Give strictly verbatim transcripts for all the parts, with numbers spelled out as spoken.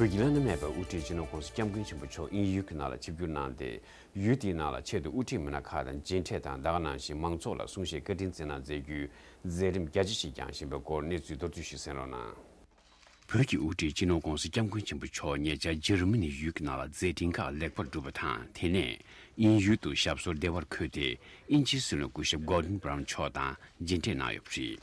བོད་ཀྱི་བླ་ན་མེད་པའི་དབུ་ཁྲིད་སྤྱི་ནོར་༸གོང་ས་༸སྐྱབས་མགོན་ཆེན་པོ་མཆོག་དབྱིན་ཡུལ་གྱི་ནང་ལ་ཆིབས་བསྒྱུར་གནང་སྟེ། ཡུལ་དེའི་ནང་ལ་ཆེད་དུ་དབུ་ཁྲིད་མི་སྣ་ཁག་དང་མཇལ་འཕྲད་དང་། ད་ག་ནང་བཞིན་མང་ཚོགས་ལ་གསུང་བཤད་བཀའ་དྲིན་སྩལ་གནང་མཛད་རྒྱུའི་མཛད་རིམ་རྒྱ་ཆེ་ཞིག་བསྐྱངས་བཞིན་པའི་སྐོར་གནས་ཚུལ་མདོར་བསྡུས་ཤིག་གསན་རོགས་གནང་། བོད་ཀྱི་དབུ་ཁྲིད་སྤྱི་ནོར་༸གོང་ས་༸སྐྱབས་མགོན་ཆེན་པོ་མཆོག་ཉེ་ཆར་འཇར་མ་ནི་ཡུལ་གྱི་ནང་ལ་མཛད་འཕྲིན་ཁག་ལེགས་པར་གྲུབ་པ་དང་། དེ་ནས་དབྱིན་ཡུལ་དུ་ཞབས་སོར་བདེ་བར་འཁོད་དེ། དབྱིན་ཇིའི་སྲིད་བློན་སྐུ་ཞབས་Gordon Brown་མཆོག་དང་མཇལ་འཕྲད་གནང་ཡོད་པ་རེད།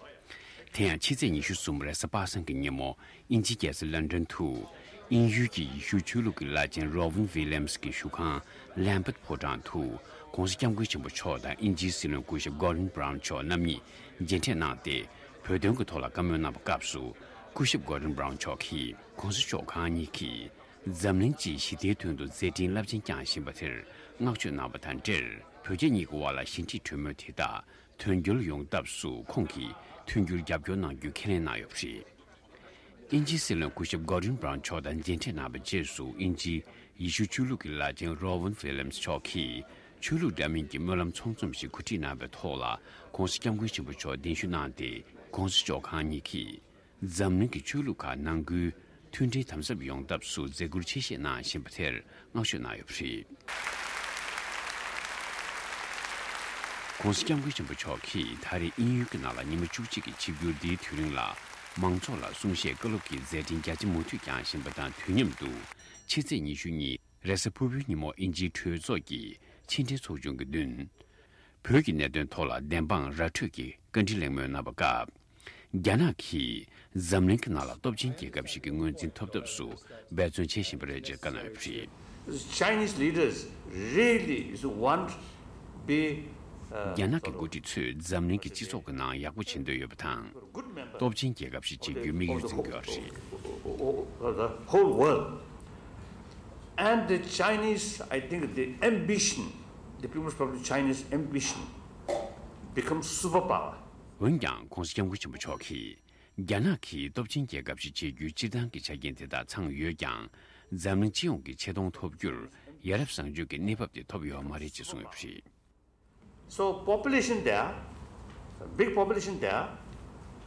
དེ་ཡང་ཕྱི་ཚེས་ཉི་ཤུ་རྩ་གསུམ་རེས་གཟའ་པ་སངས་ཀྱི་ཉིན་མོ། དབྱིན་ཇིའི་རྒྱལ་ས་ལན་ཀྲན་དུ། དབྱིན་ཡུལ་གྱི་ཡེ་ཤུ་ཆོས་ལུགས་ཀྱི་བླ་ཆེན་Rowan Williams་གྱི་བཞུགས་ཁང་Lambeth་ཕོ་བྲང་དུ། ༸གོང་ས་༸སྐྱབས་མགོན་ཆེན་པོ་མཆོག་དང་དབྱིན་ཇིའི་སྲིད་བློན་སྐུ་ཞབས་Gordon Brown་མཆོག་རྣམ་གཉིས་མཇལ་འཕྲད་གནང་སྟེ། བོད་དོན་གྱི་ཐོག་ལ་བཀའ་མོལ་གནང་བའི་སྐབས་སུ། སྐུ་ཞབས་Gordon Brown་མཆོག་གིས། ༸གོང་ས་མཆོག་གང་ཉིད་ཀྱིས། འཛམ་གླིང་སྤྱིའི་ཞི་བདེའི་དོན་དུ་མཛད་འཕྲིན་རླབས་ཆེན་བསྐྱངས་བཞིན་པ་དེར་བསྔགས་བརྗོད་གནང་བ་དང་འབྲེལ། བོད་རྒྱ་གཉིས་ཀྱི་དབར་ལ་ཞི་འགྲིག་གྲོས་མོལ་དེ་དག་དོན་འཁྱོལ་ཡོང་ཐབས་སུ་ཁོང་གིས་མཐུན་འགྱུར་རྒྱབ་སྐྱོར་གནང་རྒྱུ་ཁས་ལེན་གནང་ཡོད་པ་རེད། དབྱིན་ཇིའི་སྲིད་བློན་སྐུ་ཞབས་Gordon Brown་མཆོག་དང་མཇལ་འཕྲད་གནང་བའི་རྗེས་སུ། དབྱིན་ཇིའི་ཡེ་ཤུ་ཆོས་ལུགས་ཀྱི་བླ་ཆེན་Rowan Williams་མཆོག་གིས་ཆོས་ལུགས་འདྲ་མིན་གྱི་སྨོན་ལམ་ཚོགས་འཛོམས་ཤིག་གོ་སྒྲིག་གནང་བའི་ཐོག་ལ། ༸གོང་ས་༸སྐྱབས་མགོན་ཆེན་པོ་མཆོག་གདན་ཞུ་གནང་སྟེ། ༸གོང་ས་མཆོག་གང་ཉིད་ཀྱིས། འཛམ་གླིང་གི་ཆོས་ལུགས་ཁག་ནང་ཁུལ་མཐུན་སྒྲིལ་དམ་ཟབ་ཡོང་ཐབས་སུ་མཛད་ཁུར་ཆེ་བཞེས་གནང་བཞིན་པ་དེར་བསྔགས་བརྗོད་གནང་ཡོད་པ་རེད། ༸གོང་ས་༸སྐྱབས་མགོན་ཆེན་པོ་མཆོག་གིས་ད་རེས་དབྱིན་ཡུལ་གྱི་ནང་ལ་ཉི་མ་བཅུ་གཅིག་གི་ཆིབས་བསྒྱུར་འདིའི་དུས་རིང་ལ། མང་ཚོགས་ལ་གསུང་བཤད་བཀའ་སློབ་ཀྱི་མཛད་འཕྲིན་རྒྱ་ཆེ་མུ་མཐུད་བསྐྱངས་བཞིན་པ་དང་། དུས་མཉམ་དུ། ཕྱི་ཚེས་ཉི་ཤུ་གཉིས་རེས་གཟའ་ཕུར་བུའི་ཉིན་མོ། དབྱིན་ཇིའི་གྲོས་ཚོགས་ཀྱི་ཕྱི་འབྲེལ་ཚོགས་ཆུང་གི་མདུན། བོད་ཀྱི་གནད་དོན་ཐོག་ལ་བདེན་དཔང་ར་འཕྲོད་ཀྱི་བཀའ་འདྲི་གླེང་མོལ་གནང་བ་སྐབས། རྒྱ་ནག་གིས་འཛམ་གླིང་གི་ནང་ལ་སྟོབས་ཆེན་རྒྱལ་ཁབ་ཞིག་གི་ངོས་འཛིན་ཐོབ་ཐབས་སུ་འབད་བརྩོན་བྱེད་བཞིན་པ་རེད་ཅེས་བཀའ་གནང་ཡོད་པ་རེད། Chinese leaders really is want be, uh, རྒྱ་ནག་གི་འགོ་ཁྲིད་ཚོས་འཛམ་གླིང་གི་སྤྱི་ཚོགས་ཀྱི་ནང་ཡག་པོ་བྱེད་འདོད་ཡོད་པ་དང་། སྟོབས་ཆེན་རྒྱལ་ཁབ་ཞིག་བྱེད་རྒྱུའི་དམིགས་ཡུལ་འཛིན་གྱི་ཡོད་པ་རེད། The whole world. And the Chinese, I think the ambition, the People's Republic of China's ambition becomes superpower. འོན་ཀྱང་༸གོང་ས་༸སྐྱབས་མགོན་ཆེན་པོ་མཆོག་གིས། རྒྱ་ནག་གིས་སྟོབས་ཆེན་རྒྱལ་ཁབ་ཞིག་བྱེད་རྒྱུའི་སྤྱིར་བཏང་གི་ཆ་རྐྱེན་དེ་དག་ཚང་ཡོད་ཀྱང་། འཛམ་གླིང་སྤྱི་ཡོངས་ཀྱི་ཆེ་མཐོང་ཐོབ་རྒྱུར་ཡ་རབས་བཟང་སྤྱོད་ཀྱི་གནས་བབ་དེ་ཐོབ་ཡོད་མ་རེད་ཅེས་གསུངས་ཡོད་པ་རེད། So population there, big population there,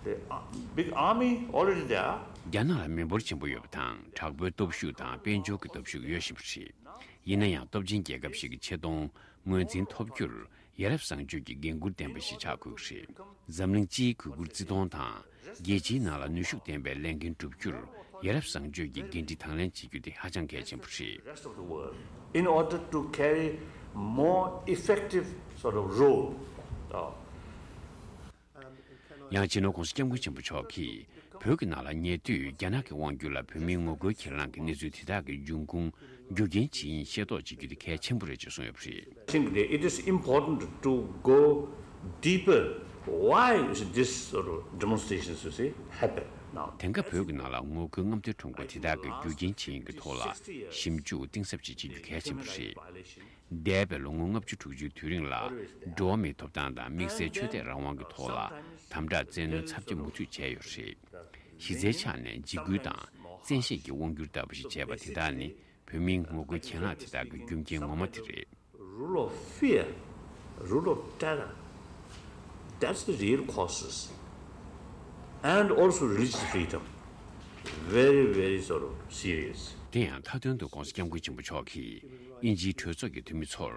the, uh, big army already there. རྒྱ་ནག་ལ་མི་འབོར་ཆེན་པོ་ཡོད་པ་དང་། དྲག་པོའི་སྟོབས་ཤུགས་དང་དཔལ་འབྱོར་གྱི་སྟོབས་ཤུགས་ཡོད་བཞིན་པ་རེད། ཡིན་ན་ཡང་། སྟོབས་ཆེན་རྒྱལ་ཁབ་ཞིག་གི་ཆེ་མཐོང་ངོས་འཛིན་ཐོབ་རྒྱུར་ཡ་རབས་བཟང་སྤྱོད་ཀྱི་འགན་འཁུར་ལྡན་པ་ཞིག་ཆགས་དགོས་ཀྱི་རེད། འཛམ་གླིང་སྤྱིའི་གུས་བཀུར་བརྩི་མཐོང་དང་། རྒྱལ་སྤྱིའི་ནང་ལ་ནུས་ཤུགས་ལྡན་པའི་ལས་འགན་བསྒྲུབ་རྒྱུར་ཡ་རབས་བཟང་སྤྱོད་ཀྱི་འགན་འཁྲི་དང་ལེན་བྱེད་རྒྱུ་དེ་ཧ་ཅང་གལ་ཆེན་པོ་རེད། Rest of the world in order to carry more effective sort of role. ཡང་སྤྱི་ནོར་༸གོང་ས་༸སྐྱབས་མགོན་ཆེན་པོ་མཆོག་གིས་བོད་ཀྱི་ནང་ལ་ཉེ་དུས་རྒྱ་ནག་གི་དབང་སྒྱུར་ལ་བོད་མིའི་ངོ་རྒོལ་གྱེན་ལངས་ཀྱི་གནས་ཚུལ་དེ་དག་གི་འབྱུང་ཁུངས་རྒྱུ་རྐྱེན་ཇི་ཡིན་ཤེས་རྟོགས་བྱེད་རྒྱུ་དེ་གལ་ཆེན་པོ་རེད་ཅེས་གསུངས་ཡོད་པ་རེད། I think that it is important to go deeper. Why is this sort of demonstrations, you see, happen now? དེང་སྐབས་བོད་ཀྱི་ནང་ལ་ངོ་རྒོལ་རྔམ་སྟོན་ཁྲོམ་སྐོར་དེ་དག་གི་རྒྱུ་རྐྱེན་ཇི་ཡིན་གྱི་ཐོག་ལ་ཞིབ་འཇུག་གཏིང་ཟབ་ཅིག་བྱེད་རྒྱུ་གལ་ཆེན་པོ་རེད། འདས་པའི་ལོ་ངོ་ལྔ་བཅུ་དྲུག་ཅུའི་དུས་རིང་ལ། འགྲོ་བ་མིའི་ཐོབ་ཐང་དང་དམིགས་བསལ་ཆོས་དད་རང་དབང་གི་ཐོག་ལ་དམ་དྲག་བཙན་གནོན་ཚབས་ཆེ་མུ་མཐུད་བྱས་ཡོད་རེད། གཞི་རྩའི་ཆ་ནས་འཇིགས་སྐུལ་དང་བཙན་ཤེད་ཀྱི་དབང་སྒྱུར་ལྟ་བུ་ཞིག་བྱས་པ་དེ་དག་ནི་བོད་མིའི་ངོ་རྒོལ་གྱེན་ལངས་དེ་དག་གི་རྒྱུ་རྐྱེན་ངོ་མ་དེ་རེད། Rule of fear, rule of terror, that's the real causes. And also religious freedom, very, very sort of serious. དེ་ཡང་མཐའ་དོན་དུ་༸གོང་ས་༸སྐྱབས་མགོན་ཆེན་པོ་མཆོག་གིས་དབྱིན་ཇིའི་གྲོས་ཚོགས་ཀྱི་འཐུས་མི་ཚོར།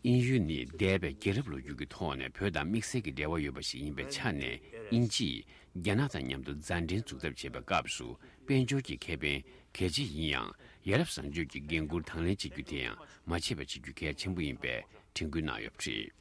དབྱིན་ཡུལ་ནི་འདས་པའི་རྒྱལ་རབས་ལོ་རྒྱུས་ཀྱི་ཐོག་ནས་བོད་དང་དམིགས་བསལ་གྱི་འབྲེལ་བ་ཡོད་པ་ཞིག་ཡིན་པའི་ཆ་ནས། དབྱིན་ཇིས་རྒྱ་ནག་དང་མཉམ་དུ་མཛའ་འབྲེལ་འཛུགས་ཐབས་བྱེད་པའི་སྐབས་སུ། དཔལ་འབྱོར་གྱི་ཁེ་ཕན་གལ་ཆེ་ཡིན་ཡང་། ཡ་རབས་བཟང་སྤྱོད་ཀྱི་འགན་འཁུར་དང་ལེན་བྱེད་རྒྱུ་དེ་ཡང་མ་ཆད་པ་བྱེད་རྒྱུ་གལ་ཆེན་པོ་ཡིན་པའི་དྲན་སྐུལ་གནང་ཡོད་པ་རེད།